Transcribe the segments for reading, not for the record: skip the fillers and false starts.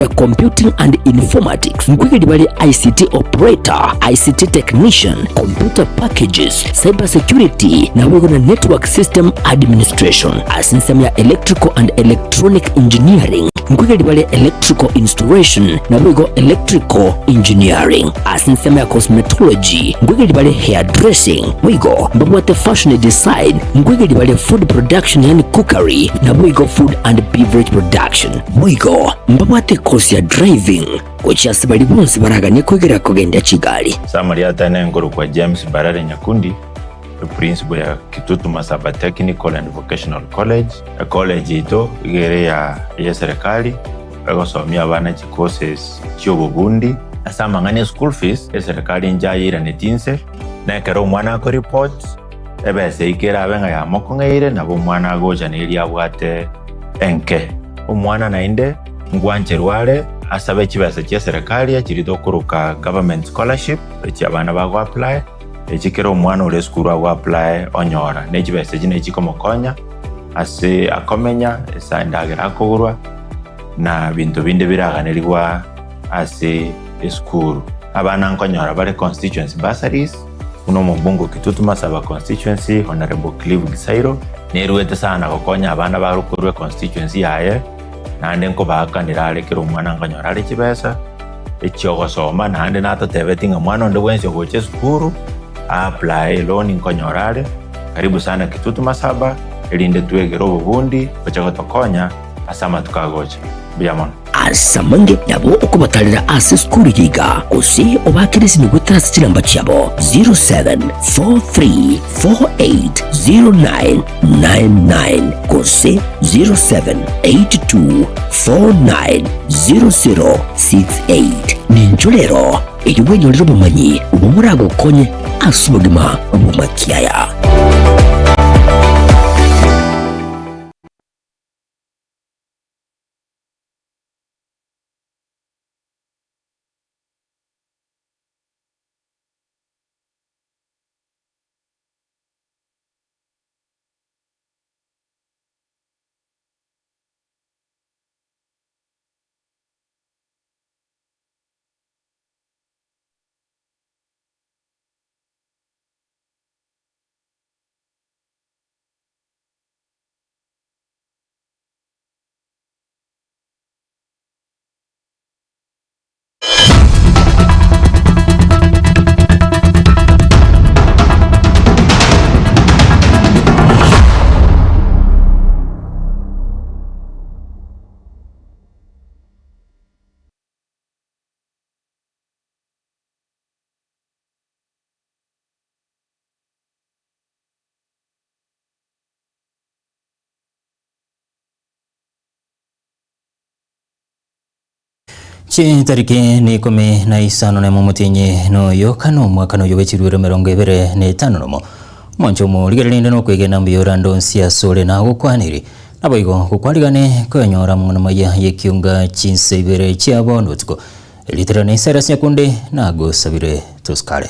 Computing and Informatics, nkwegeri bare ICT Operator, ICT Technician, Computer Packages, Cyber Security, naboigo na Network System Administration. Ase ensemo ya Electrical and Electronic Engineering, nkwegeri bare Electrical Installation, naboigo Electrical Engineering. Ase ensemo ya Cosmetology, nkwegeri bare Hairdressing, boigo mbabwate Fashion Design, nkwegeri bare Food Production yaani Cookery, naboigo Food and Beverage Production. Boigo mbabwate ekosi ya driving gochia ase baria bonsi baraganie kwegera kogendia chigari. Samari atene nkorokwa James Mbarare Nyakundi, eprinciple ya Kitutu Masaba Technical and Vocational College. Ecollege yaito iga ere ya eserekari egosomia abana chicourses chiobobundi. Ase amang'ana e school fees, eserekari inche ayeiraneti inse, na ekero omwana akoreport ebesa eyio kerabe ng'a yamokong'eire nabo omwana agocha na eria abwate enke. Omwana naende ngwancherwa are asabe chibesa chia serikali echiria tokoroka government scholarship echi abana bago apply, echi kera omwana ore esukuru ago apply onyora. Ne chibesa echi nachi chikomokonya ase akomenya, ase endagera akogorwa na binto binde biraganerigwa ase esukuru. Abana nkonyora bare constituency bursaries buna omobunge o Kitutu Masaba constituency Honourable Clive Gisairo, Neruete sana gokonya abana bare korwa econstituency yaye, naende nkobaakanera are kera omwana nkonyora are chibesa echiogosoma, naende natotebeti ng'a mwana onde bwensi ogocha esukuru a apply eloan nkonyora are. Karibu sana Kitutu Masaba erinde twegere obobundi gocha gotokonya ase amatuko agocha. Mbuya mono. Ase amange nabo okobatarera ase esukuru eye iga, gose obaakere esimi goetera ase chinamba chiabo 0743480999 gose 0782490068. Ninchwo rero erio bwenyorere obomanyi obwo boragokonye ase obogima bw'amakiaya. Chitariki na ikomi na isano nemo omotienyi noyo kane omwaka noyo bwe chiruero emerongo ebere na etano nomo. Omwancho omorigereria rende nokwegena mbuya orande onsi asore nagokwaniri. Naboigo gokwarigane koyanyora amang'ana maya y'ekiunga chinsa ibere chia bono botuko. Erieta riane Cyrus Nyakundi nagosabire tosikare.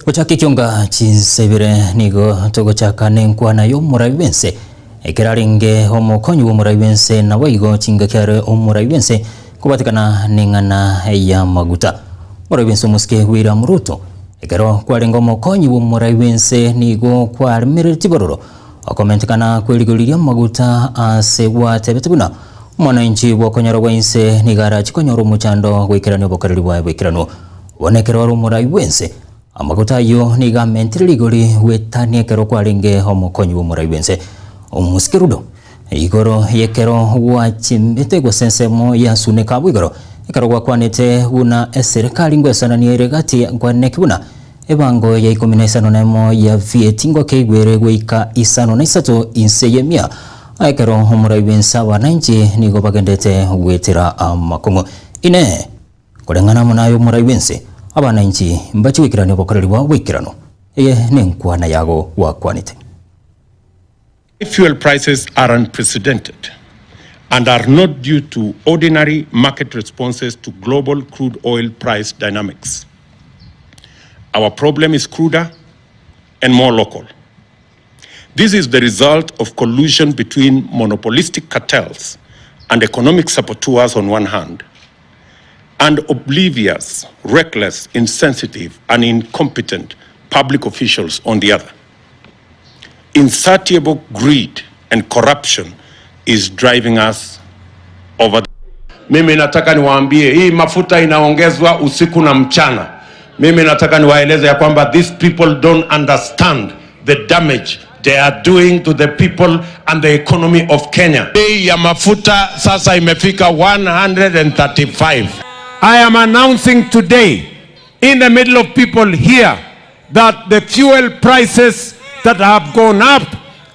Gochaka ekionga chinsa ibere nigo togochaka nenkwana y'omorai bw'ense. Ekero arenge omokonyi bw'omorai bw'ense naboigo chingaki are omorai bw'ense kobatekana neng'ana y'amaguta. Omorai bw'ense omosike William Ruto ekero kwarenge omokonyi bw'omorai bw'ense nigo kwaremerereti bororo okomentekana kw'erigori ri'amaguta ase gwatebete buna omwananchi bw'okonyora gwa inse nigo arache konyora omochando goikerania obokoreri bwaye bwaikeranu. Bono ekero ore omorai bw'ense, amaguta ayio nigo amentire rigori gwetania ekero kwarenge omokonyi bw'omorai bw'ense. Omosike Rudo. Igoro y'ekero gwachimbete gose ensemo yasuneka abwo igoro, ekero gwakwanete buna eserekari ngwesananie ere gati nkwaneki buna ebango ya ikomi na isano na emo ya VAT ngokeigwere goika isano na isato inse y'emia. Ekero omorai bw'ense abananchi nigo bagendete goetera amakong'u. Inee! Koreng'ana amo naye omorai bw'ense, abananchi mbachie goikerania obokoreri bwao bwaikeranu? Eye nenkwana yago gwakwanete. Fuel prices are unprecedented and are not due to ordinary market responses to global crude oil price dynamics. Our problem is cruder and more local. This is the result of collusion between monopolistic cartels and economic saboteurs on one hand, and oblivious, reckless, insensitive, and incompetent public officials on the other. Insatiable greed and corruption is driving us over the Mimi nataka niwaambie hii mafuta inaongezwa usiku na mchana. Mimi nataka niwaeleze ya kwamba these people don't understand the damage they are doing to the people and the economy of Kenya. Bei ya mafuta sasa imefika 135. I am announcing today in the middle of people here that the fuel prices that have gone up,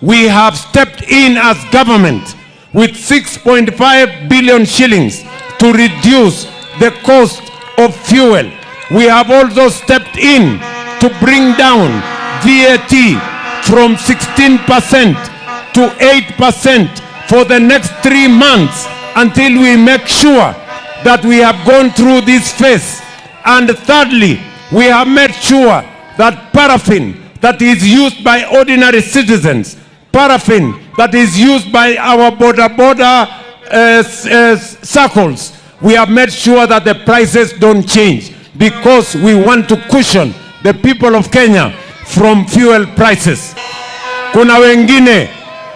we have stepped in as government with 6.5 billion shillings to reduce the cost of fuel. We have also stepped in to bring down VAT from 16% to 8% for the next 3 months until we make sure that we have gone through this phase. And thirdly, we have made sure that paraffin that is used by ordinary citizens, paraffin that is used by our border border circles, we have made sure that the prices don't change because we want to cushion the people of Kenya from fuel prices. Kuna wengine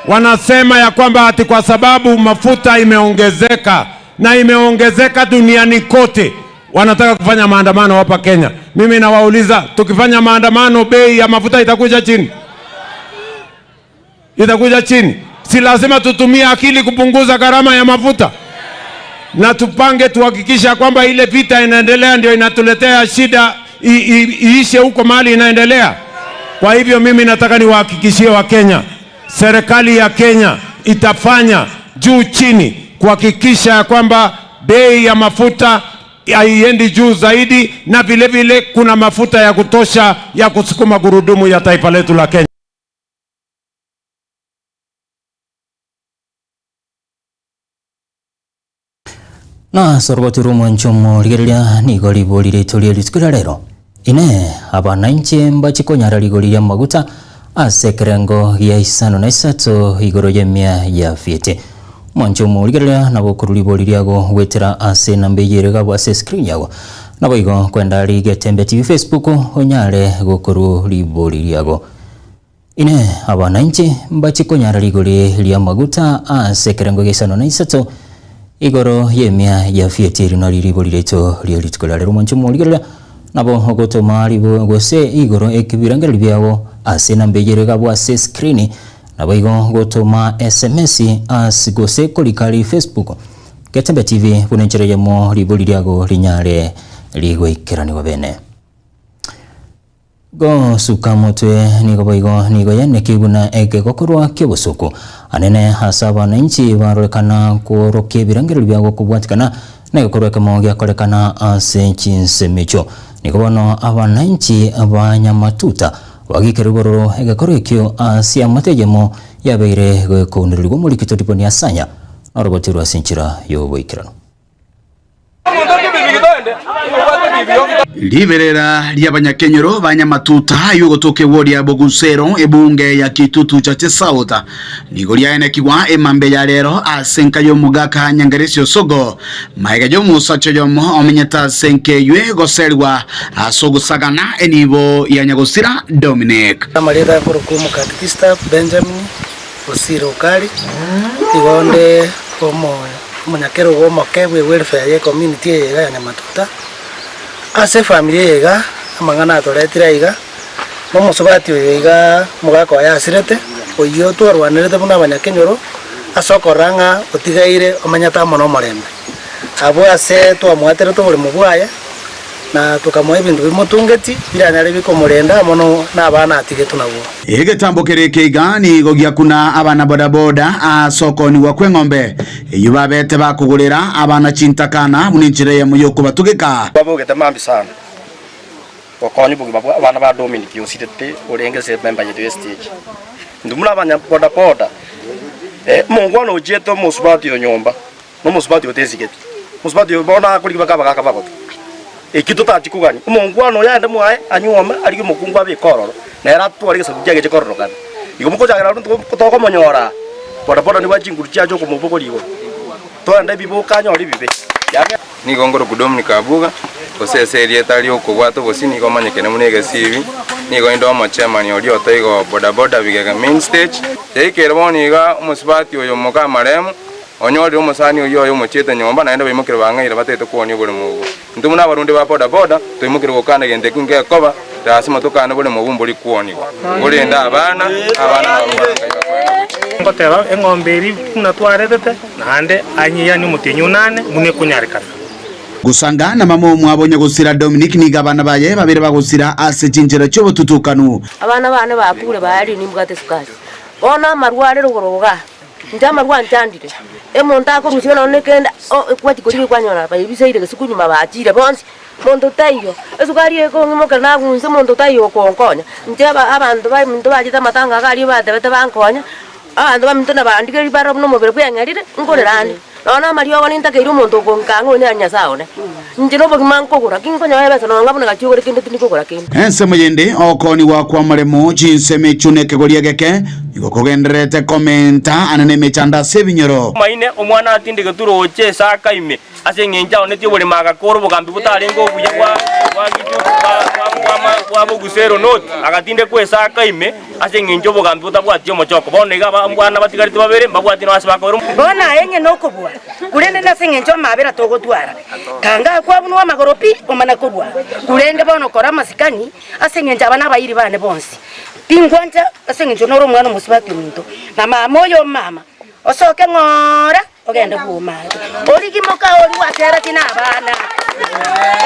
wanasema ya kwamba ati kwa sababu mafuta imeongezeka na imeongezeka duniani kote, wanataka kufanya maandamano hapa Kenya. Mimi nawauliza, tukifanya maandamano bei ya mafuta itakuja chini? Itakuja chini? Si lazima tutumie akili kupunguza gharama ya mafuta, na tupange tuhakikisha kwamba ile vita inaendelea ndio inatuletea shida iishe huko mahali inaendelea. Kwa hivyo mimi nataka niwahakikishie wa Kenya, serikali ya Kenya itafanya juu chini kuhakikisha ya kwamba bei ya mafuta haiendi juu zaidi, na vile vile kuna mafuta ya kutosha ya kusukuma gurudumu ya taifa letu la Kenya. Na ase oroboti rw'omwancho omorigereria nigo ribori riaito rie rituko ria rero. Inee! Abanainche mbachie konyara rigori ri'amaguta ase ekerengo gia isano na isato igoro y'emia ya fiete? Omwancho omorigereria nabo okorwa ribori riago goetera ase enamba eyio ere gabwo ase escreen yago. Naboigo kwenda Rigetembe TV Facebook onyare gokorwa ribori riago. Inee! Abanainche mbachie konyara rigori ri'amaguta ase ekerengo gia isano na isato igoro y'emia ya fieti? Eri nario ribori riaito rie rituko ria rero. Omonche omorigereria nabo ogotoma ribo gose igoro ekebirengererio biago ase enamba eyio ere gabwo ase escreen, naboigo gotoma sms as gose korika ri Facebook Getembe TV buna enchera eyemo ribori riago rinyare rigoikeranigwa bene. Gosuka motwe nigo boigo nigo yaneki buna egegokorwa ki'obosuku anene ase abananchi barorekana kworokia ebirengererio biabo kobwatikana negekorwa ekemo giakorekana ase chinsemo echio. Nigo bono abananchi ba Nyamatuta bagikerwe bororo egekorwa ekio ase amate eyemo yabeire gekounererigwa omoriki Todiboni Asanya noroboti rwa ase enchera y'oboikeranu. Riberera ri'abanyakenyoro ba Nyamatuta y'ogotoka ewodi ya Bogusero, ebunge ya Kitutu Chache South, nigo riaenekigwa emambia ya rero ase enka y'omogaka Nyangaresi Osogo, magega y'omosacha oyomo omenyete ase enka eyio egoserigwa ase ogosagana enibo ya nyagosira Dominic. Amarieta akorokwa Omokatekista Benjamin Osire Okari, nigo onde omonyakerogo omoke bwe welfare ye community eye iga ya Nyamatuta. Ase efamiri eye iga, amang'ana atoretire aiga, na omosubati oyo iga omogaka oye asirete, oyio twarwanerete buna abanyakenyoro, Ase okorora ng'a otigaire omenyete amo nomorembe. Abwo ase twamoeterete oboremo bwaye, na tokamoa ebinto bimotungeti, biranyare bikomorenda amo nabana atigetwe nabwo. Egetambo kere eke iga nigo giakuna abana bodaboda ase okoonigwa kw'eng'ombe, eyio babete bakogorera abana chintakana buna enchera eyemo y'okobatugeka. Babogete mambia sana gokonya obogima bwa abana ba Dominic osirete orenge ase ememba yaito ye stage. Intwe buna abanya boda boda, omongwana ochiete omosubati oyo nyomba, na omosubati otesigeti, omosubati oyo bono akorigia mpaka abagaka bagote. Ekio totachi kogania, omongwana oyo aende mwaye anyuome arigie omokungu abeke ororo, nere atware egesaku kiaye geche kororokana. Igo mokochakera abwo ntogo tokomonyora aa, boda boda nigo chinguru chiacha okomobogoria igoro, toende ebibe okanyore ebibe. Nigo nkorokwa Dominic Abuga, gose ase erieta ri'okobwata obosie nigo omanyekene buna egesibi. Nigo inde omochairman oria otoigo bodaboda Bigega main stage. Yaikire bono iga omosubati oyo moka amaremu, onyorire omosani oyio oye omochiete nyomba naende baimokire bang'aire batagete kwonia oboremo obwo. Intwe buna abarundi ba bodaboda toimokire gokana egento eki ngekoba, lasima tokane boremo obwo mbori kwonigwa. Korende abana, abana nabo barangai bakoenda gochia. Ngoteba eng'ombe eria buna twaretete, naende anyeyanie omotienyi onane buna ekonyarekana. Gosanga na mama omwabo nyagosira Dominic nigo abana baye babere bagosira ase chinchera chi'obotutukanu. Abana bane bakure baarire nimbwate esukari. Bono amarwa are rogoro igaa, inche amarwa anchandire, omonto akorusia nonya na ekende o kwachia korigia kwanyora baibiseire gose konyuma bachire bonsi, monto taiyo. Esukari eye ekong'imokera nagunse monto taiyo okonkonya. Inche aba abanto baminto bachete amatanga iga aria batebete bankonye, abanto baminto nabandigereria barore buna omobere bweng'erire, nkorera ande. Nonya na amariogo nintakeire omonto okonka ang'e onye Nyasae one. Inche nobogima nkogora, ki nkonyora ebesa nonya buna gachia ogore kende tindi kogora kende. Ensemo yende, okoonigwa kw'amaremo, chinsemo echio na ekegori egeke, nigo kogendererete komenta ane nemechando ase ebinyoro. Omaine, omwana atindegetwe roche ase akaime, ase engencho aonetie oboremo agakora obogambi botarenge obuya bwa bwa bogusero North, agatindekwa ase akaime ase engencho obogambi botabwati omochoko. Bono iga abana batigarete babere mbabwati nonya ase bakoera. Bono aye ng'ina okobua, korende nase engencho y'amaabera togotwara, kanga akwabunwa amagoro pi, omana korua. Korende bono kora amasikani ase engencho aba nabairi bane bonsi. Tingwancha ase engencho nore omwana omosubati ominto, na mama oyo omama, osoke ng'ora ogende bw'omate. Origie moka oria gwakereti nabana,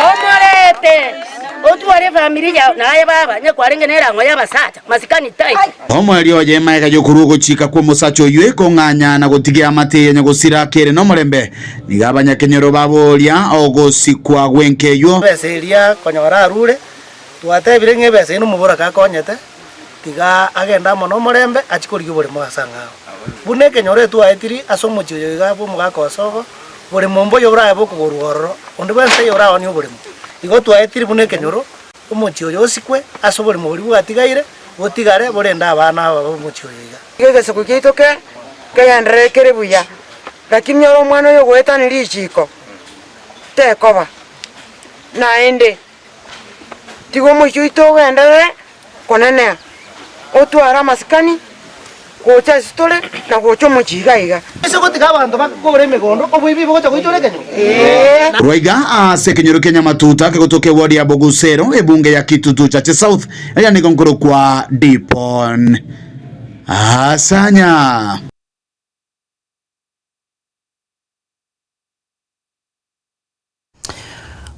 omorete, otware efamiri yao, naye baba, onye kwarenge nerang'o y'abasacha, masikani taiyo. Omoerio oye magega y'okorua ogochika kw'omosacha oyio ekong'anya na gotiga eamate eye nyagosira kere nomorembe, nigo abanyakenyoro baboria ogosikwa gw'enka eyio. Ebesa eria konyora arure, twatebire ng'a ebesa eyio nomoboraka akonyete, Tiga agende amo nomorembe, achie korigia oboremo ase ang'ao. Buna ekenyoro etwaetiri ase omochie oyo iga bw'omogaka o sobo, boremo mboyo borabe bokogorwa ororo, onde bwensi aye oraoonie oboremo. Igo twaetiri buna ekenyoro, omochie oyo osikwe ase oboremo boria bwatigaire, botigare borende abana aba b'omochie oyo iga. Iga egesaku giaito ke kegenderere kere buya, lakini ore omwana oyo ogoetania richiiko, tekoba. Naende Tiga omochie oito ogenderere konenea, otware amasikani gocha ase tore na gocha omochie iga iga. Ase gotiga abanto bakore emegondo, oboibi bogocha goichora ekenyoro. Korwa iga ase ekenyoro kia Nyamatuta kegotoka eward ya Bogusero, ebunge ya Kitutu Chache South, eria nigo nkorokwa Dipon Asanya.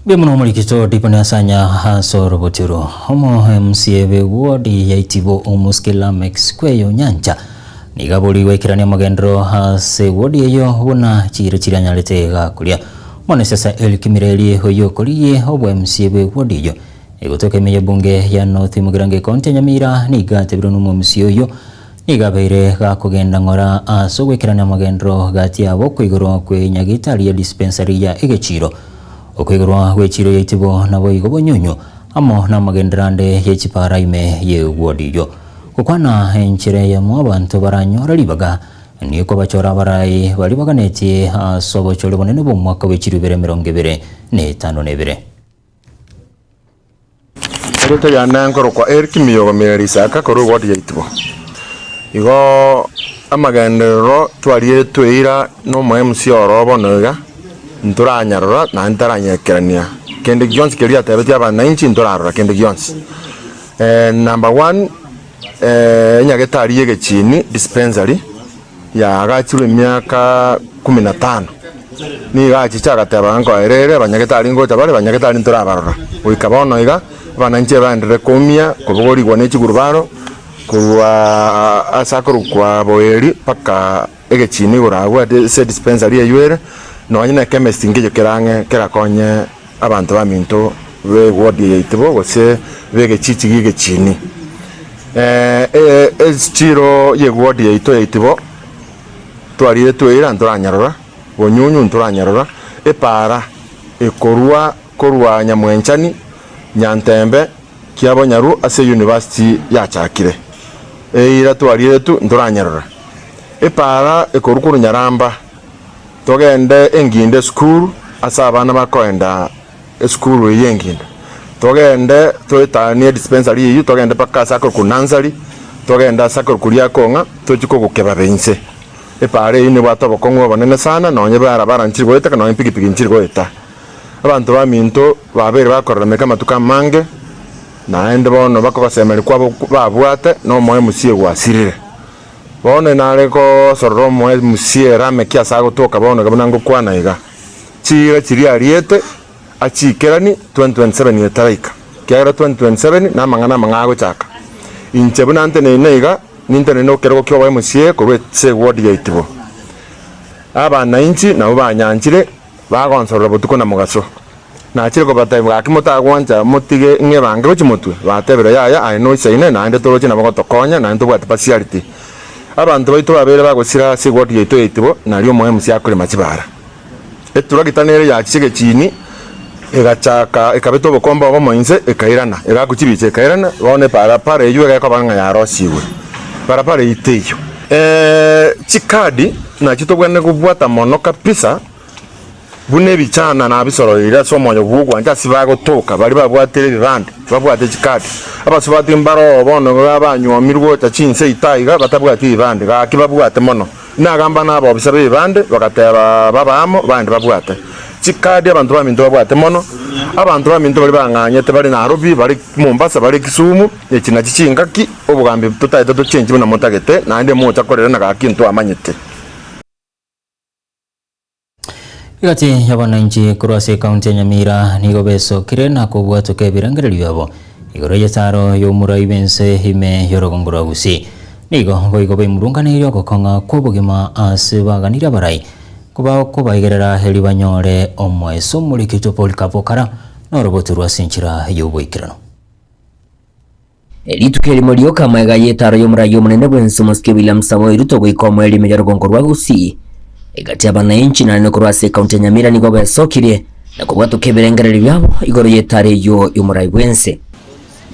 Mbuya mono omorikito Dipon Asanya ase oroboti oro. Omo MCA bwe ward ya Itibo Omuske Lameck Sikweyo Nyancha nigo aborigwe aikeranie amagenderero ase ward eyo buna chiira chiria anyarete gakoria. Omwanasiasa Eric Mireri oyio okorigie obo MCA bwe ward eyo egotoka ime y'ebunge ya North Mugirango ekaunti ya Nyamira nigo atebirwe na omo MCA oyio Nigo abeire gakogenda ng'ora ase ogoikerania amagenderero gati yabo okoigorwa kwe nyagitari ya dispensary ya egechiro, okoigorwa gwe chiiro ya itibo naboigo bonyunyu, amo namagenderero ande ye chipara ime ye ward eyio. Gokwana enchera eyemo abanto baranyore ribaga nikobachora abarai baria baganetie ase obochori obonene bw'omwaka bwe chilifu ibere emerongo ebere na etano na ebere. Erieta riane nkorokwa Eric Miyogo Mireri Isaka korwa eward ya Itibo. Igo amagenderero twarietwe eira na omo MC oro bono iga, ntoranyarora naende ntaranyekerania kende gionsi keria atebetie abananchi ntorarora kende gionsi. Number one, enyagetari ya egechini dispensary. yaagachirwe emiaka kumi na tano, nigo achiche agateba nkoerere abanyagetari ngocha bare, abanyagetari ntorabarora. Goika bono iga, abananchi ebaenderere koumia kobogorigwa ne chigurubaro korwa ase akorokwa Boeri mpaka egechini igoro agwo ase edispensary eywo ere, nonye na echemist nkeyio kere ang'e kerakonye abanto baminto b'eward eye yaito gose b'egechichi gi'egechini. Echiro y'eward yaito yaito twarietwe eira ntoranyarora, bonyunyu ntoranyarora, epaara ekorwa korwa Nyamwenchani, Nyantembe, Kiabonyaru ase university yachakire. Eira twarietwe ntoranyarora. Epaara ekorwa korwa Nyaramba Togende engindo esukuru ase abana bakoenda esukuru eyio engindo. Togende toetanie edispensary eyio togende mpaka ase akorokwa nursery, togende ase akorokwa riakong'a tochie kogokeba inse. Epaara eyio nebwate obokong'u obonene sana nonye barabara nchiri goeteka nonye pikipiki nchiri goeta. Abanto baminto babeire bakorarameka amatuko amange naende bono bakobasemeria kwabo babwate na omoyo omosie gwasirire. Bono nare gosorora omoemusie Lameki ase agotoka bono iga buna ngokwana iga. Chiira chiria ariete achiikeranie 2027 etaraika, ekiagera 2027 namang'ana amang'ao agochaka. Inche buna nteneine iga, ninteneine okerogo ki'oboemusie korwa ase eward ya Itibo. Abanainchi nabwo banyanchire, bagonsorora botuko na mogaso. Nachire kobatebia, Gaki motagwancha motige ng'ebange gochia motwe? Batebire, Yaya, aye noisaine, naende toroche nabo gotokonya, naende tobwate partiality. Abanto baito babeire bagosira ase eward yaito ya Itibo, nario omoemusi akorema chibara. Eturagita nere yachiche egechini, egachaka ekabeta obokombe obomo inse, ekairana, egakwa chibicha ekairana, bono eparapara eyio egekoba ng'a yarosigwe. Parapara eyio teiyo. Chikadi nachio tobwenerete kobwata mono kabisa. Buna ebichana nabisoroire ase omoyo bw'ogwancha ase bagotoka baria babwatire ebibande, babwate chikadi. Abasubati mbaroo bono iga banywomirwe gocha chinse ita iga batabwati ebibande, gaki babwate mono. Nagamba nabobisa b'ebibande, bagateba babe amo, baende babwate chikadi. Abanto baminto babwate mono, abanto baminto baria bang'anyete bare Nairobi, bare Mombasa, bare Kisumu, echi nachi chingaki, obogambi totaete tochenchi buna motagete, naende mocha korera na gaki ntwamanyete. Egati y'abananchi korwa ase ekaunti ya Nyamira nigo besokire na kobwatoka ebirengererio biabo igoro y'etaro y'omorai bw'ense ime y'orogongo rwa Gusii. Nigo boigo baimurunganeirie ogokong'a kw'obogima ase baganirie abarai koba kobaigerera erio banyore omoeso omorikito Polycarp Okara noroboto rwa ase enchera y'oboikeranu. Rituko erimo rioka amaiga y'etaro y'omoraia omonene bw'ense omosike William Samoei Ruto goika omoerio ime y'orogongo rwa Gusii. Egati y'abananchi naende korwa ase ekaunti ya Nyamira nigo besokirie na kobwatoka ebirengererio biabo igoro y'etaro eyio y'omorai bw'ense.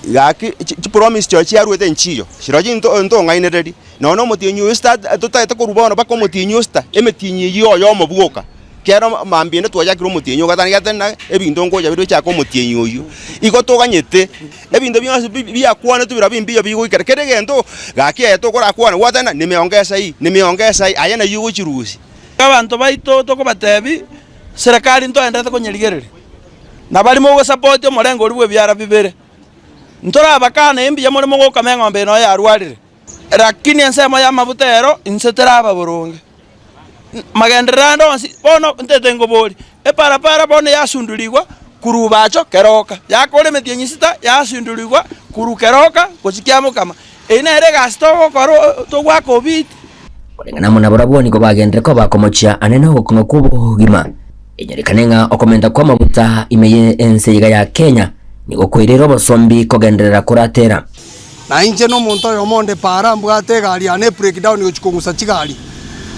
Gaki chipromise chiao chiaruete nchiyo, chirochio ntong'ainereria. Nonya na omotienyi oyo sita totaete korwa bono mpaka omotienyi o sita, emetienyi eyio oyomo bwoka. Kero mambia ende twachakire omotienyi ogatano ekiagera tari na ebinto ngocha bire bichake omotienyi oyio. Igo toganyete, ebinto bionsi bi biakwanetwe birobio mbiyo bigoikera kera egento gaki aye tokorakwane gwateba ng'a nimeongeza hii, nimeongeza hii, aye nayio ogochirusia. Abanto baito tokobatebia, serikali ntoenderete konyerigereria, na baria mogosapoti omorengo oria bw'ebiara bibere, ntorabakane mbuya more mogokama eng'ombe eye noyo yarwarire. Lakini ensemo y'amabuta ero inse teraba boronge. Magenderero ande onsi bono ntete nkoborie, eparapara bono yasundurigwa korwa Ubacho keroka, yakora emetienyi sita yasundurigwa korwa keroka gochia Kiamokama. Eyio nere egasi togokora togoaka obiti. Koreng'ana amo nabarabwo nigo bagenderere koba komochia anene ogokong'a kw'obogima. Enyorekane ng'a okomenta kw'amaguta ime y'ense iga ya Kenya nigo koirire obosombi kogenderera koratera. Na inche nomonto oyomo onde para mbwate egari yane ebreakdown gochia kong'usa chigari.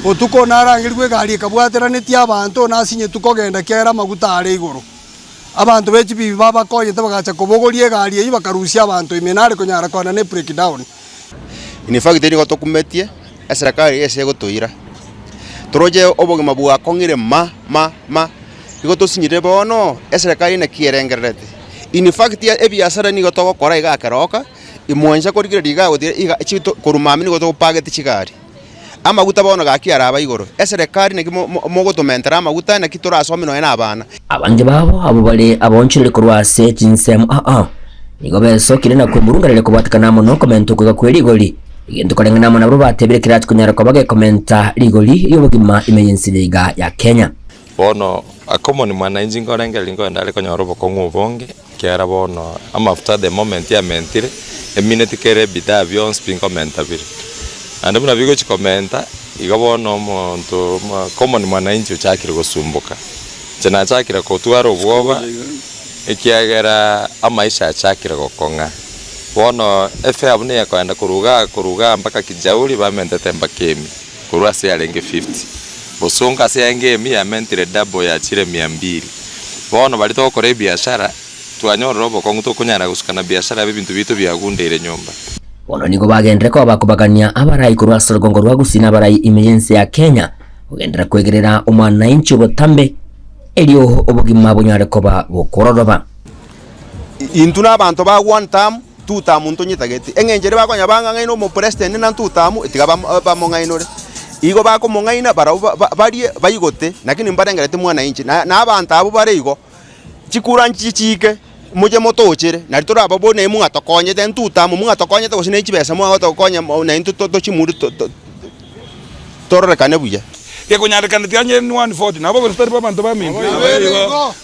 Botuko narangerigwe egari ekabwateranetie abanto nasinyetwe kogenda ekiagera amaguta are igoro. Abanto be chibibi babakonyete bagacha kobogoria egari eyio bakarusia abanto ime nare konyara kogenda ne breakdown. In fact nigo tokumetie eserekari ase egotoira, toroche obogima bwakong'ire ma ma ma, igo tosinyire bono eserekari naki erengererete. In fact ebiasara nigo togokora iga keroka, imwancha korigereria iga gotira iga chito korwa mambia nigo togopagete chigari. Amaguta bono gaki araba igoro, eserekari naki mo mo mogotomentera amaguta naki torasome nonye na abana. Abange babo abwo bare abaonchoreri korwa ase chinsemo aa, nigo besokire na kwemurunganeria kobwatekana amo nokomenta okoiga kwe rigori. Egento koreng'ana amo nabwo batebire kerachi konyara koba gekomenta rigori ri'obogima ime y'ense iga ya Kenya. Bono a common mwananchi nkorengereria nkoenda are konyora obokong'u obonge, ekiagera bono amafuta the moment yamentire, emineti kere ebidhaa bionsi pi nkomenta bire. Naende buna bigochi komenta, igo bono omonto omo common mwananchi ochakire gosumboka. Inche nachakire kotwara obwoba, ekiagera amaisha achakire gokong'a. Bono efare buna ekoenda korwa igaa korwa igaa mpaka Kijauri bamentete mpaka emia, korwa ase yarenge fifty. Bosongo ase yarenge emia yamentire double yachire mia mbili. Bono baria togokora ebiashara, twanyorire obokong'u tokonyara gosukana biashara ebe ebinto biaito biagundeire nyomba. Bono nigo bagenderere koba bakobagania abarai korwa ase orogongo rwa Gusii na abarai ime y'ense ya Kenya, kogenderera kwegerera omwananchi obotambe, erio obogima bonyare koba bokororoba. Intwe nabanto ba one term, two term ntonyetageti. Eng'encho eria bakonya bang'ang'aine omopresident na two term tiga bamong'ainore. Igo bakomong'aina barabwo barie baigote lakini mbarengereti mwananchi. Na abanto abwo bare igo, chikura nchichike moche motochere nari torababori naye mwatokonyete two term mwatokonyete gose ne chibesa mwagotokonya naintwe tochimuri tororekane buya. Gekonyarekana tiga ni 140 nabo gose tari babanto baminto.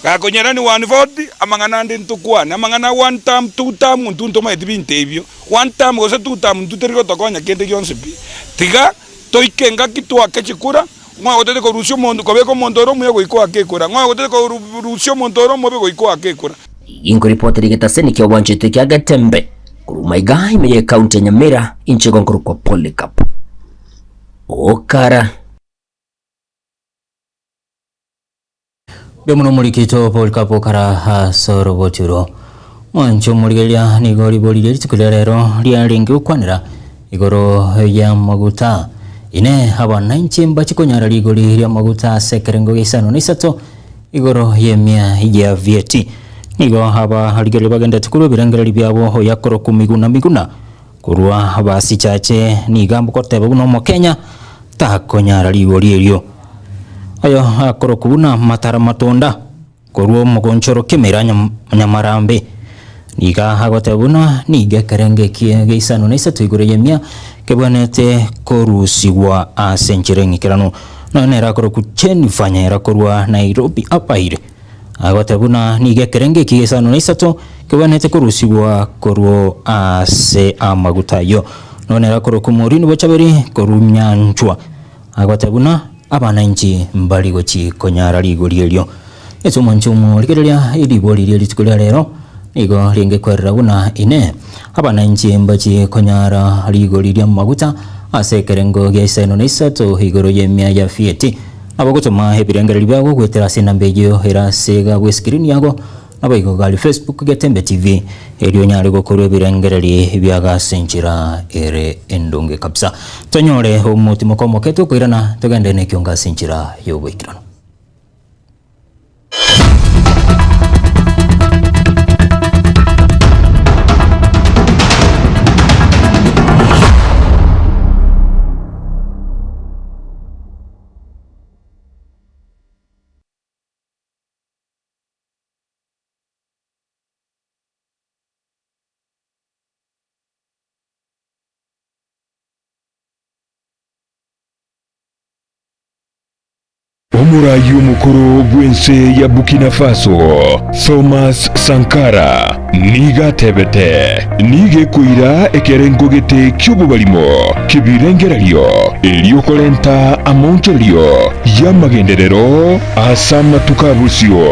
Gakonyera ni 140 amang'ana ande ntokwane amang'ana a one term two term intwe ntomaeti binto ebio. One term gose two term intwe tori gotokonya kende gionsi pi. Tiga toike engaki toake chikura ng'o ogotete korusia omonto kobeka omonto ore omuya goika oake ekura ng'o ogotete korusia omonto ore omobe goika oake ekura. Inkoripoti rigetaseni kia obwanchete kia Getembe korwa maiga ime ye county ya Nyamira inche gonkorokwa Polycarp Okara. Mbuya mono omorikito Polycarp Okara ase oroboti oro. Mwanche omorigereria nigo ribori rie rituko ria rero riarenge gokwanera igoro y'amaguta. Inee abananchi mbache konyora rigori ri'amaguta ase ekerengo gia isano na isato igoro y'emia ya VAT? Nigo abarigereria bagenderete korwa ebirengererio biabo oyakorokwa Miguna Miguna Korwa basichache nigo goteba buna omokenya takonyara rigori erio. Oyo akorokwa buna matara matunda korwa omogonchoro kemera nyamarambe. Nigo agoteba buna nigo ekerengo ekie gia isano na isato igoro y'emia kebwenerete korusigwa ase enchera eng'ikeranu. Nonya nere akorokwa Jennifer Nyaira korwa Nairobi abaire. Agoteba buna nigo ekerengo eki gesano na isato kegwenerete korusigwa korwa ase amaguta ayio. Nonya nere akorokwa Maureen Bochaberi korwa Nyanchwa. Agoteba buna abananchi mbari gochi konyara rigori erio. Ase omwancho omorigereria eribori rie rituko ria rero nigo ringe kwerera buna inee abananchi mbachi konyara rigori ri'amaguta ase ekerengo gia isano na isato igoro y'emia ya VAT. Nabo gotoma ebirengererio biago goetera ase enamba eyio ere ase iga bw'escreen yago, naboigo gari Facebook Getembe TV, erio onyare gokorwa ebirengererio biago ase enchera ere endonge kabisa. Tonyore omotimoko omoke tokoirana togende nekiongo ase enchera y'oboikeranu. Omoraai omokoro bw'ense ya Burkina Faso, Thomas Sankara, nigo atebete, Nigo ekoira ekerengo gete ki'obobarimo ki'ebirengererio erio korenta amaonchorerio y'amagenderero ase amatuko a bosio.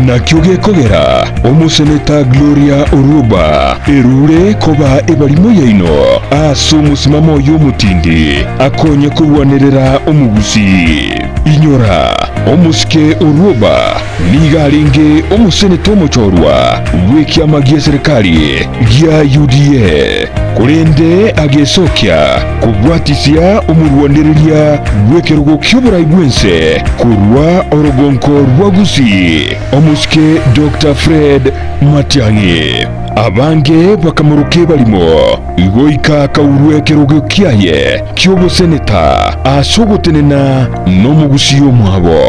Nakio gekogera omoseneta Gloria Orwoba erure koba ebarimo yaino ase omosimamo oye omotindi akonye korwanerera omogusii. Inyora, omosike Orwoba nigo arenge omoseneta omochorwa bw'ekiama gi'eserekari gia UDA, korende agesokia kobwatisia omorwanereria bw'ekerogo ki'oborai bw'ense korwa orogonko rwa Gusii, omosike Doctor Fred Matiang'i. Abange bakamoroka ebarimo, goika akaurwa ekerogo kiaye ki'oboseneta ase ogotenena nomogusii omwabo.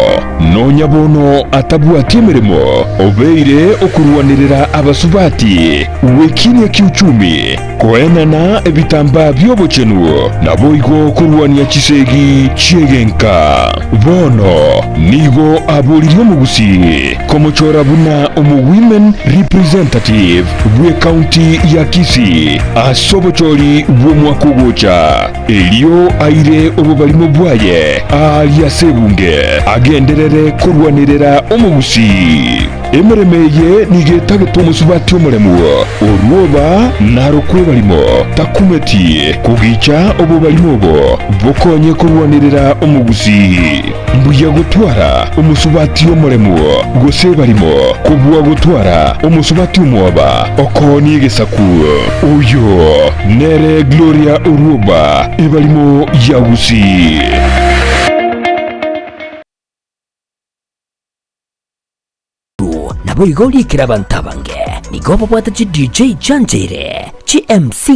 Nonya bono atabwati emeremo, obeire okorwanerera abasubati gwekinia kiuchumi. Koenana ebitambaa bi'obochenu, naboigo korwania chisegi chi'egenka. Bono nigo aboririe omogusii komochora buna omo-women representative bw'ecounty ya Kisii ase obochori bw'omwaka ogocha, erio aire obobarimo bwaye aaria ase ebunge, agenderere korwanerera omogusii. Emeremo eye nigo etagete omosubati omoremu, orwoba narokwe barimo, takumeti kogicha obobarimo obo bokonye korwanerera omogusii. Mbuya gotwara omosubati omoremu gose ebarimo kobua gotwara omosubati omwoba okoonia egesaku. Oyo nere Gloria Orwoba, ebarimo ya Gusii. Naboigo riikire abanto abange nigo babwate chi DJ chiancheire, chi MC,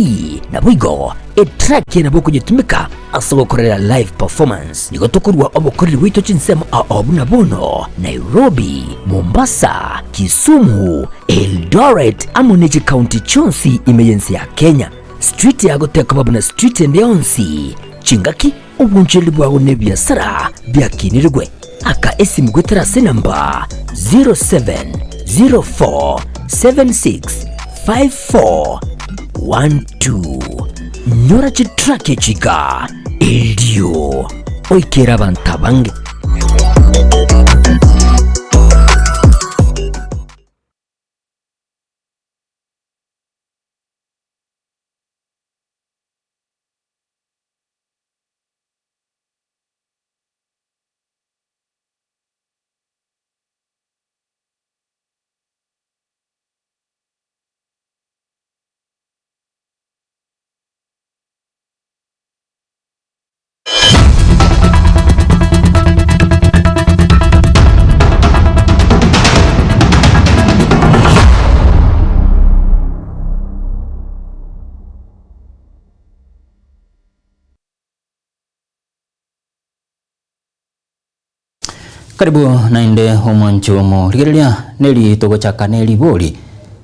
naboigo etrack nabo okonyetumeka ase ogokorera live performance. Nigo tokorua obokoreri bwaito chinsemo ao buna bono Nairobi, Mombasa, Kisumu, Eldoret amo ne chikaunti chionsi ime y'ense ya Kenya. Street yago tekoba buna street ende yonsi, chingaki Obonchoreri bwao nebiasara biakinirigwe. Aka esimu goetera ase enamba 0704765412. Nyora chitrack echi iga erio oikere abanto abange. Karibu naende omwancho omorigereria neri togochaka neribori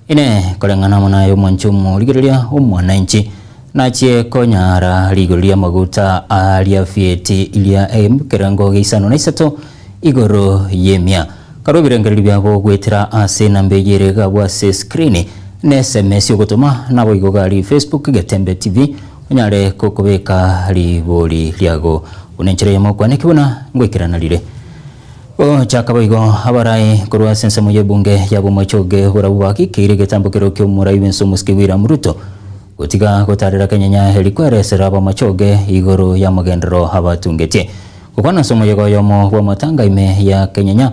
ine koreng'ana amo naye omwancho omorigereria omwananchi nachie konyara rigoro ri'amaguta aria fieti iria ekerengo gia isano na isato igoro y'emia. Karue ebirengererio biabo goetera ase enamba eye ere igabwo ase screen na sms ogotoma naboigo gari Facebook Getembe TV onyare gokobeka ribori riago buna enchera eyemo okwaneki buna ngoikerana rire. Gochaka boigo abarai korwa ase ensemo y'ebunge ya Bomachoge barabwo bagikeire egetambo kero ki'omorai bw'ense omosike William Ruto gotiga gotarera kenyenya eri kweresera abamachoge igoro y'amagenderero abatungetie. Gokwana ase omoyega oyomo bw'amatanga ime ya Kenyenya,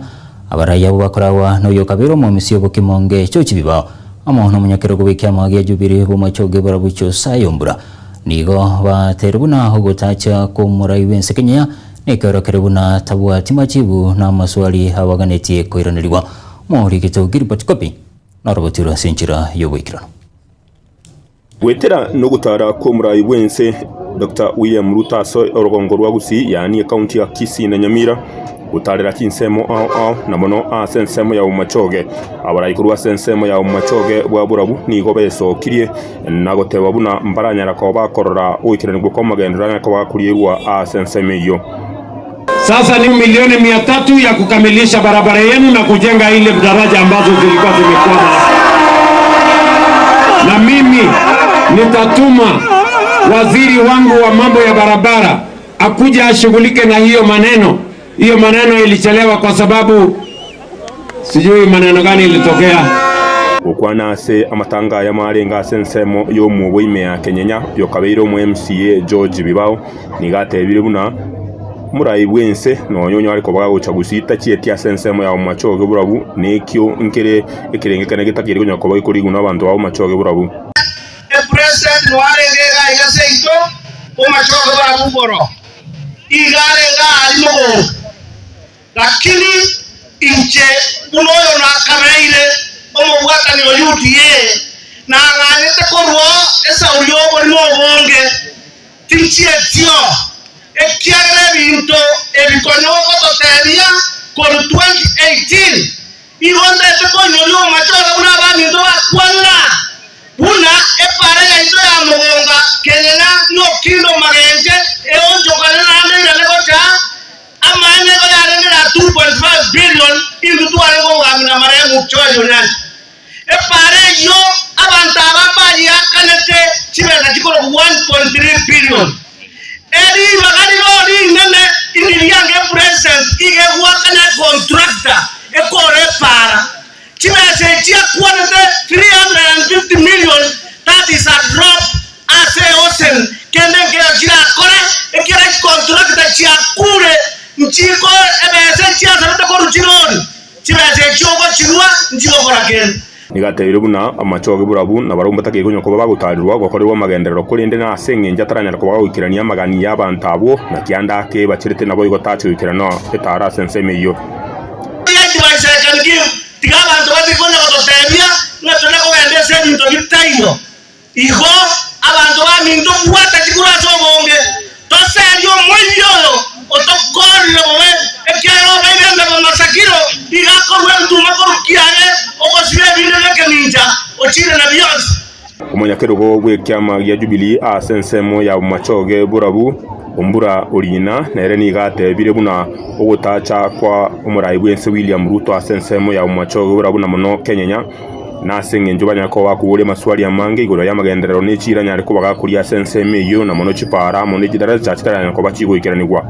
abarai abwo bakoragwa noyokabeire omomisia obokimonge George Bibao amo nomonyakerogo bw'ekiama gia Jubilee bw'amachoge barabwo Josiah Ombura nigo bateire buna ogotacha kw'omorai bw'ense Kenyenya nekeorokere buna tabwati machibu na amaswali abaganetie koiranerigwa. Morigito Gilbert Kopi norogotirwe ase enchera y'oboikeranu. Goetera nogotara kw'omorai bw'ense Doctor William Ruto ase orogongo rwa Gusii yaani ekaunti ya Kisii na Nyamira gotarera chinsemo ao ao na mono ase ensemo ya Bomachoge. Abarai korwa ase ensemo ya Bomachoge bwa Borabu nigo besokirie na goteba buna mbaranyara koba bakorora ogoikeranigwa kw'amagenderero anyare koba gakorierwa ase ensemo eyio. Sasa ni milioni 300 ya kukamilisha barabara yenu na kujenga ile daraja ambazo zilikuwa zimekwama. Na mimi nitatuma waziri wangu wa mambo ya barabara akuja ashughulike na hiyo maneno. Hiyo maneno ilichelewa kwa sababu sijui maneno gani ilitokea. Gokwana ase amatanga aya marenge ase ensemo y'omwobo ime ya Kenyenya, oyokabeire omo MCA George Bibao, nigo atebire buna omorai bw'ense nonya onyare koba gagocha gusii tachieti ase ensemo ya omomachoge borabu, nekio nkere ekerenge kene getakeire konya koba gekorigwa nabanto ba omomachoge borabu. Epresident noarenge iga iga seito omomachoge borabu igoro, iga arenge aaria mogondo. Lakini inche buna oyo nakabeire omobwatani o UDA, nang'anyete korwa esauri y'oborimo obonge, tinchietio, ekiagera ebinto ebi konya ogototebia korwa 2018, igo ntete koinyoria omachore buna abaminto bakwanera. Buna epara yaito ya mogonga kenyenya nokinda omagenche eonchokane naende eirane gocha amaene igo yarenge ya 2.5 billion intwe tware kogamia na marehemu George Onyancha. Epara eyio abanto aba mbayeakanete chibesa chikorokwa 1.3 billion. Eribaga riro rinene indiriange epresident iga egoakana econtractor ekore epara. Chibesa echi akwanete 350 million that is a drop ase eocean kende nkeyo chirakore ekiagera chicontractor chiakure nchiko ebesa echiasarete korwa chirori chibesa echio ogochirua nchigokora kende. Nigo atebirie buna amachoge borabu na barabwo mbatakei konya koba bagotarirwa gokorerwa amagenderero, korende nase engencho ataranyare koba gagoikerania amagani y'abanto abwo, naki ande ake bacherete naboigo tache goikerana etaaro ase ensemo eyio. Advice I can give, tiga abanto batige konya gototebia ng'a tore kogenda ase ebinto bitaiyo. Igo abanto baminto bwata chikura ase obonge, toserie omoibi oyo otokorire bobe, ekiagera obeire embeba masakiro, iga akorua ebituma korwa kiage, ogosiba ebinde nekemincha, ochire na bionsi. Omonyakerogo bw'ekiama gia Jubilee ase ensemo ya Bomachoge Borabu, Ombura Orina, nere nigo atebire buna ogotacha kwa omorai bw'ense William Ruto ase ensemo ya Bomachoge Borabu na mono Kenyenya nase engencho banyare koba bakoboria amaswali amange igoro y'amagenderero ne chiira anyare koba gakoria ase ensemo eyio na mono chipara amo ne chidaraja chitaranyare koba chigoikeranigwa.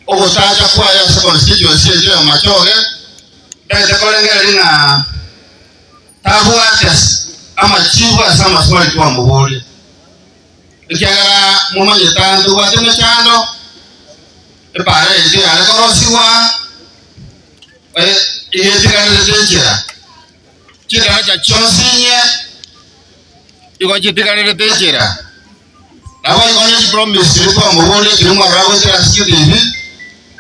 Ogotacha kwaye ase constituency eyio ya Machoge, ntagete korengereria ng'a Tabwate amachibu ase amaswali twamoboria, ekiagera momanyete aa ntobwate emechando, epaara yaito yare korosigwa, iga etigarerete enchera, chidaraja chionsi inye igo chitigarerete enchera. Naboigo onye chipromise chiria twamoboria chiria mwarora goetera ase chitibi,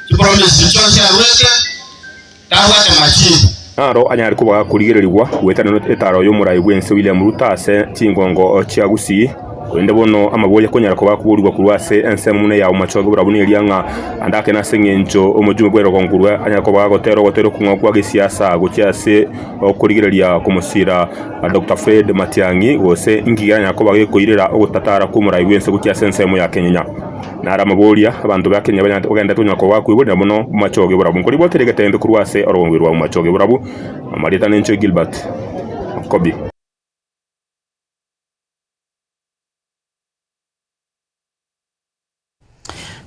chipromise chionsi aruete, tabwate machibu. Naro anyare koba gakorigererigwa goetanana etaaro y'omorai bw'ense William Ruto ase chingongo chia Gusii. Korende bono amaboria akonyara koba akoborigwa korwa ase ensemo buna eya Omochoge borabu neria ng'a ande ake nase engencho omojumbe bw'erogongo rwe anyare koba gagotera ogotera okong'ao kwa gesiasa gochia ase okorigereria komosira Doctor Fred Matiang'i gose inki keranyare koba gekoirera ogotatara kw'omorai bw'ense gochia ase ensemo ya Kenyenya. Naro amaboria abanto ba Kenya banyarete kogenderera konyara koba bakoiborera mono omochoge borabu. Nkoriboteria egetembe korwa ase orogongo rwa omochoge borabu. Amarieta nenche Gilbert Okobi.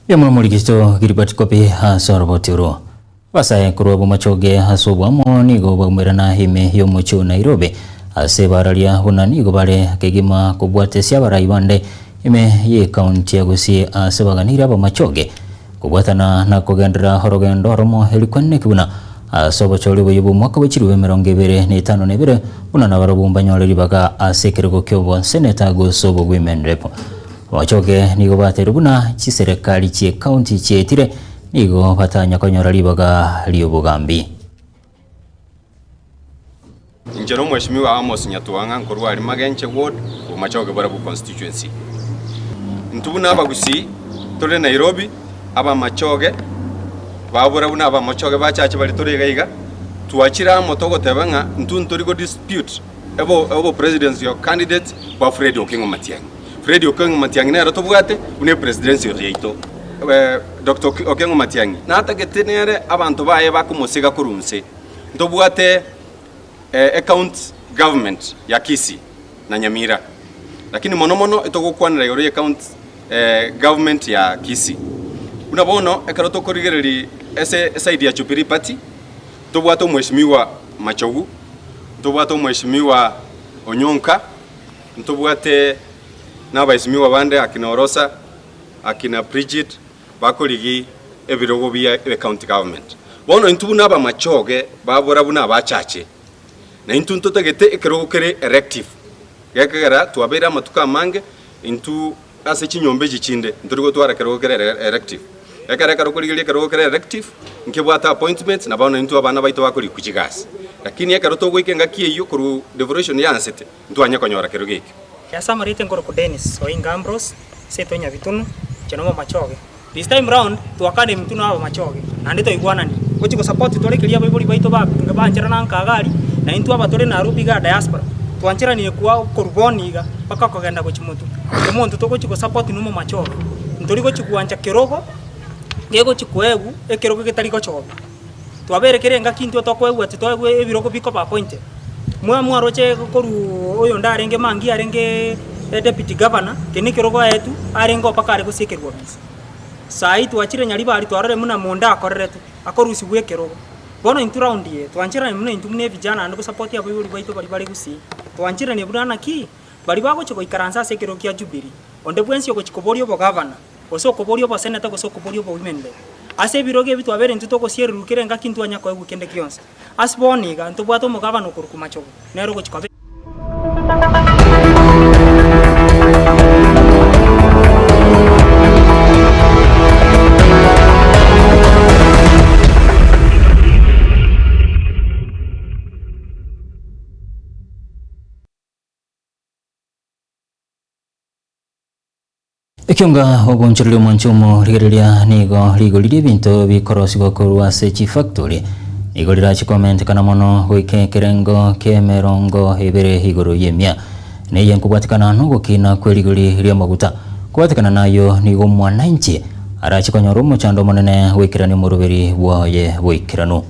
Mbuya Omorikristo Gilbert Kobi ase oroboti oro. Abasae korwa bomachoge ase obwamo nigo baumerana ime y'omochie o Nairobi ase bararia buna nigo bare kegima kobwatesia abarai bande ime y'ecounty ya Gusii ase baganire abamachoge kobwatana na kogenderera orogendo oromo erikwaneki buna ase obochori oboyia bw'omwaka bwe chilifu 2052 buna nabarobwo mbanyore ribaga ase ekerogo ki'obonseneta gose obogwime rep. Abachoge nigo bateirwe buna chiserekari chi'ecounty chiaetire nigo batanya konyora ribaga ri'obogambi. Inche nomweshimiwa Amos Nyatwang'a nkorwa aria Magenche Ward, Bomachoge Borabu Constituency. Intwe buna abagusii tore Nairobi, abamachoge ba Borabu na abamachoge ba chache baria tore iga iga, twachire amo togoteba ng'a intwe ntori go dispute obo obo presidential candidate bwa Fred Okengo Matiang'i. Fred Okengo Matiang'i nere tobwate buna epresidency yaito. Doctor Okengo Matiang'i natagete nere abanto baye bakomosega korwa inse. Ntobwate ecounty government ya Kisii na Nyamira, lakini mono mono etogokwanera igoro ye county government ya Kisii. Buna bono ekero tokorigereria ase eside ya Jubilee Party, ntobwate omweshimiwa Machogu, ntobwate omweshimiwa Onyonka, ntobwate na abaeshimiwa bande akina Orosa, akina Bridget, bakorigia ebirogo bia ecounty government. Bono intwe buna abamachoge babora buna abachache, na intwe ntotagete ekerogo kere elective, gekogera twabeire amatuko amange intwe ase chinyomba echi chinde ntori gotwara ekerogo kere elective. Ekero ekero okorigereria ekerogo kere elective, nkebwate appointments na bono intwe abana baito bakorikwa chigasi. Lakini ekero togoika engaki eyio korwa devolution yansete, ntwanye konyora kerogo ekio. Ase amarieta nkorokwa Dennis Oinga Ambrose, seito Nyabitunu, inche nomomachoge. This time round twakana emitwe na abamachoge naende twaigwanani gochi go support tore keria abaibori baito ba bancherana nka iga aria na intwe aba tore Nairobi igaa diaspora. Twancheranire kwa korwa bono iga mpaka kogenda gochia motwe. Omonto togochia gosupport na omomachoge, ntori gochia gwancha kerogo gegochia koegwa ekerogo getari gochorwa. Twabeire kera engaki intwe tokoegwa titoegwa ebirogo bikoba appointed. Mwa mwaroche korwa oyonde arenge mangi arenge deputy governor, eke na ekerogo aetwe arenge mpaka are gosiekerwa ofisi. Sai twachire Nyaribari twarorire buna monda akoreretwe, akorusiwa ekerogo. Bono intwe round eye, twancherane buna intwe buna evijana naende gosupport abaibori baito baria bare gusii, twancheranie buna naki, baria bagochia goikaransa ase ekerogo kia Jubilee, onde bwensi ogochia koboria obogavana, gose okoboria oboseneta gose okoboria obowomen rep, ase ebirogo ebi twabere intwe togosiererwa kera engaki intwe twanya koegwa kende gionsi. Ase bono iga, ntobwate omogavana okorokwa Machogu, nere ogochia koba. Ekionga ogoonchoreria omwancho omorigereria nigo rigori ri'ebinto bikorosigwa korwa ase chifactori nigo rirache komentekana mono goika ekerengo ki'emerongo ebere igoro y'emia. Neye nkobwatekana nogokina kw'erigori ri'amaguta. Kobwatekana nayio nigo omwananchi arache konyora omochando omonene goikerania omoroberi bwaye boikeranu.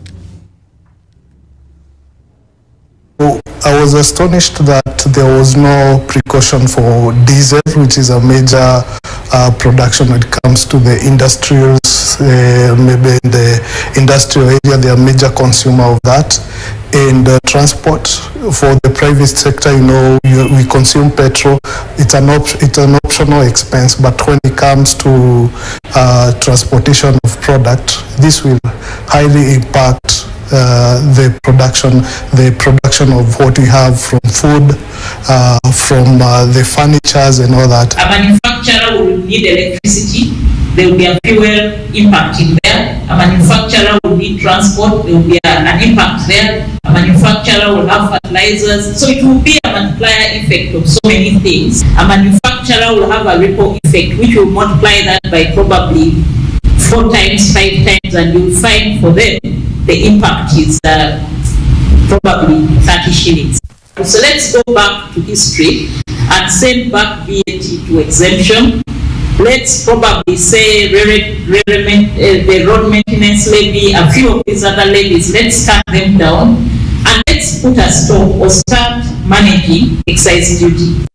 I was astonished that there was no precaution for diesel, which is a major uh, production when it comes to the industrials, uh, maybe in the industrial area, they are major consumer of that. And uh, transport for the private sector, you know, you, we consume petrol. It's an, op it's an optional expense, but when it comes to uh, transportation of product, this will highly impact uh, the production, the production of what we have from food, uh, from uh, the furnitures and all that. A manufacturer will need electricity. There will be a fuel impact in there. A manufacturer will need transport. There will be a, an impact there. A manufacturer will have fertilizers. So it will be a multiplier effect of so many things. A manufacturer will have a ripple effect, which will multiply that by probably four times, five times, and you'll find for them the impact is uh, probably 30 shillings. So let's go back to history and send back VAT to exemption. Let's probably say the road maintenance levy, a few of these other levies, let's cut them down and let's put a stop or start managing excise duty.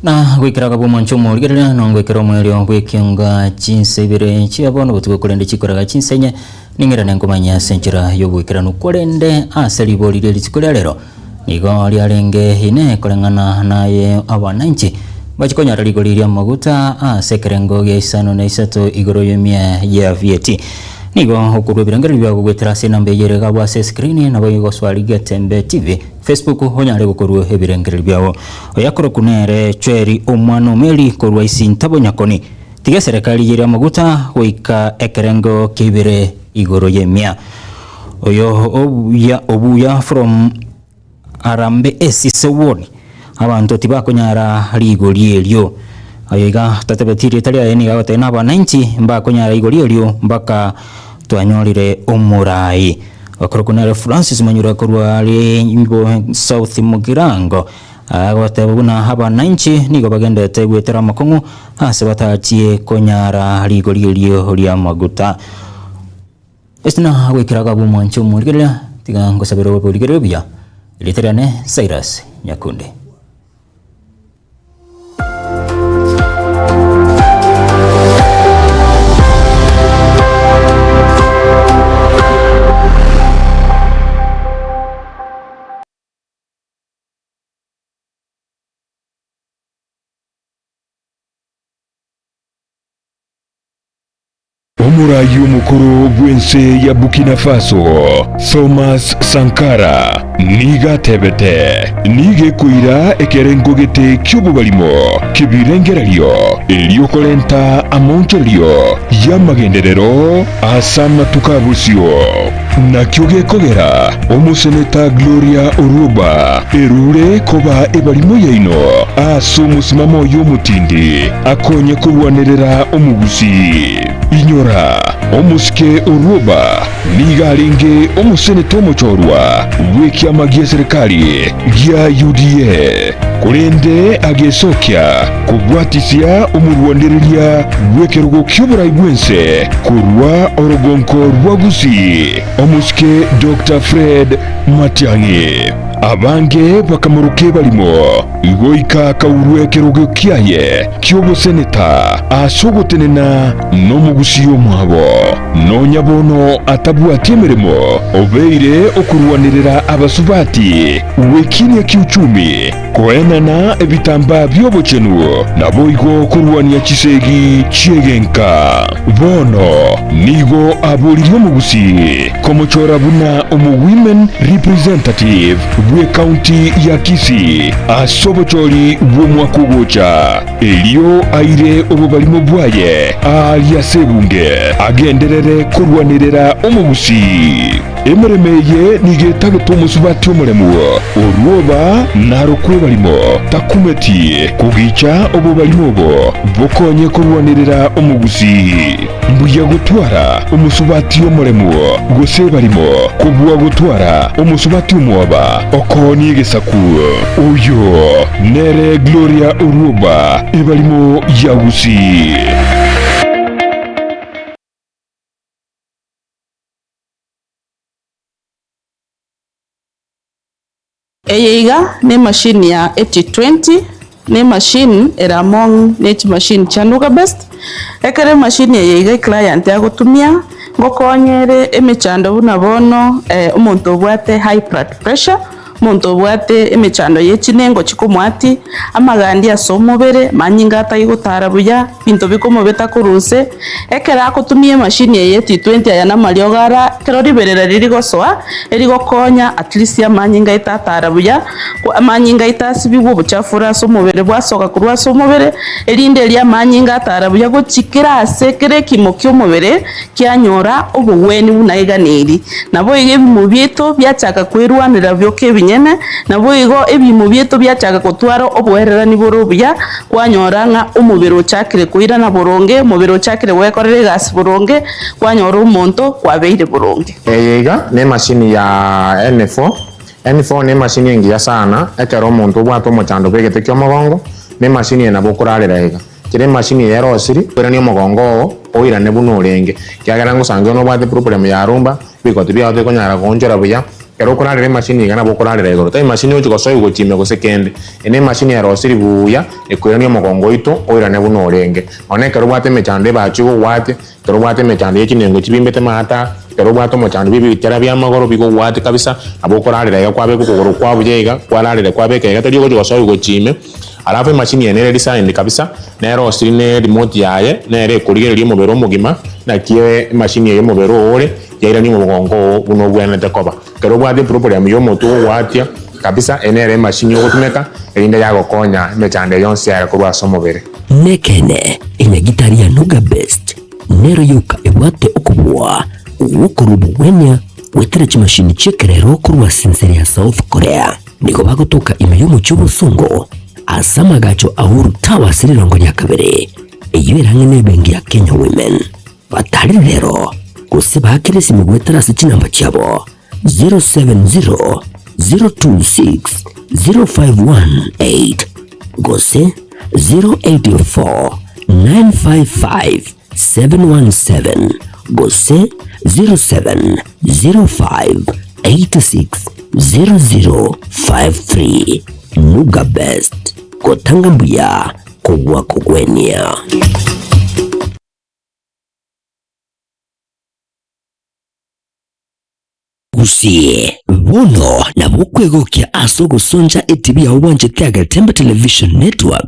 Na goikera akabua omwancho omorigereria, na ngoikera omoerio bw'ekionga chinsa ibere chia bono botuko korende chikoraga chinsa inye, ning'irane nkomanya ase enchera y'oboikeranu. Korende ase ribori rie rituko ria rero nigo riarenge ine koreng'ana naye abananchi bachie konyora rigori ri'amaguta ase ekerengo gia isano na isato igoro y'emia ya VAT. Nigo okorua ebirengererio biago goetera ase enamba eye ere iga ase escreen nabo igo goswari Getembe TV Facebook onyare gokorua ebirengererio biago. Oyakorokwa nere Chweri omwana omeri korwa Isintabo Nyakoni. Tiga eserekari iyere amaguta goika ekerengo kia ibere igoro y'emia. Oyo obuya obuya from Arambe esise ward abanto tibakonyara rigori erio. Ayo iga tatebeti rieta riaye nigo agoteba na abananchi mbakonyara igori erio mpaka twanyorire omorai. Okorokwa nere Francis Manyura korwa are South Mugirango agoteba buna abananchi nigo bagendete gwetera amakong'u ase batachie konyara rigori erio ria amaguta. Esina goikera gabwo omwancho omorigereria tiga ngosabera oborigereria buya rieta riane Cyrus Nyakundi. Omoraai omokoro bw'ense ya Burkina Faso, Thomas Sankara, nigo atebete, Nigo ekoira ekerengo gete ki'obobarimo ki'ebirengererio erio korenta amaonchorerio y'amagenderero ase amatuko a bosio. Nakio gekogera omoseneta Gloria Orwoba erure koba ebarimo yaino ase omosimamo oye omotindi akonye korwanerera omogusii. Inyora, omosike Orwoba nigo arenge omoseneta omochorwa bw'ekiama gi'eserekari gia UDA, korende agesokia kobwatisia omorwanereria bw'ekerogo ki'oborai bw'ense korwa orogonko rwa Gusii, omosike Doctor Fred Matiang'i. Abange bakamoroka ebarimo, goika akaurwa ekerogo kiaye ki'oboseneta ase ogotenena nomogusii omwabo. Nonya bono atabwati emeremo, obeire okorwanerera abasubati gwekinia kiuchumi, koenana ebitambaa bi'obochenu, naboigo korwania chisegi chi'egenka. Bono nigo aboririe omogusii komochora buna omo-women representative bw'ecounty ya Kisii ase obochori bw'omwaka ogocha, erio aire obobarimo bwaye aaria ase ebunge agenderere korwanerera omogusii. Emeremo eye nigo etagete omosubati omoremu, orwoba narokwe ebarimo, takumeti kogicha obobarimo obo bokonye korwanerera omogusii. Mbuya gotwara omosubati omoremu gose ebarimo kobua gotwara omosubati omwoba okoonia egesaku. Oyo nere Gloria Orwoba, ebarimo ya Gusii. Eye iga nemachine ya 8020, ne emachine ere among ne chimachine chia Nuga Best. Ekero emachine eye iga eclient agotumia, ngokonya ere emechando buna bono omonto obwate high blood pressure, omonto obwate emechando ye chinengo chikomwatia, amagandi ase omobere, amanyinga atari gotara buya, Ebinto bikomobeta korwa inse, ekero agotumia emashini eye T20 aya namariogo ara, ekero riberera riri gosoa, erigokonya at least amanyinga aito atara buya, amanyinga aito asibigwe obochafu ore ase omobere bwasoka korwa ase omobere, erinde erio amanyinga atara buya gochia kera ase kera ekimo kia omobere kianyora obogwenia buna eganeri. Naboigo ebimo biaito biachaka kwerwanera bioka ebinyene, naboigo ebimo biaito biachaka gotwara oboererani bore obuya, Kwanyora ng'a omobere ochakire koirana boronge, omobere ochakire gwekorera egasi boronge, kwanyora omonto kwabeire boronge. Eye iga nemashini ya N4. N4 nemashini engiya sana ekero omonto obwate omochando bw'egete ki'omogongo, nemashini eye nabo okorarera iga. Kera emashini eye erosiri, oiranie omogongo oo oirane buna orenge, ekiagera ngosange onye nobwate problem ya rumba, Ebigoti biao tikonyara goonchora buya. Ekero okorarera emashini iga nabo okorarera igoro. Tari mashini ogochia gosoigwa gochia ime gose kende. Eye nemashini erosiri buya ekoirania omogongo oito oirane buna orenge. Nonya ekero obwate emechando ebachi gogwatia, ekero obwate emechando ye chinengo chibimbete maata, ekero obwate omochando bwe ebichera biamagoro bigogwatia kabisa, nabo okorarera iga kwabeka okogoro kwao buya iga, kwararera kwabeka iga tari ogochia gosoigwa gochia ime. Alafu emashini eye nere designed kabisa, nerosiri ne remote yaye, nere ekorigereria omobere omogima, naki emashini eye omobere oo ore, yairania omogongo oo buna obwenerete koba. Ekero obwate eproblem ya omotwe ogoatia kabisa, eye nere emashini ogotumeka, erinde yagokonya emechando eye yonsi yaye korwa ase omobere. Nekeene, enyagitari ya Nuga Best nero yoka ebwate okobua gw'okorua obogwenia goetera chimashini chi'ekerero korwa ase ensere ya South Korea. Nigo bagotoka ime y'omochie obosongo ase amagacho a Uhuru Towers rirongo ria kabere, eyio erang'e nebenki ya Kenya Women. Batarire rero gose baakere esimi goetera ase chinamba chiabo 070 026 0518 gose 084 955 717 gose 0705860053. Nuga Best, gotanga mbuya kobua kogwenia. Gusii bono nabo okwegokia ase ogosoncha etibi yao bwanchete Agetembe Television Network.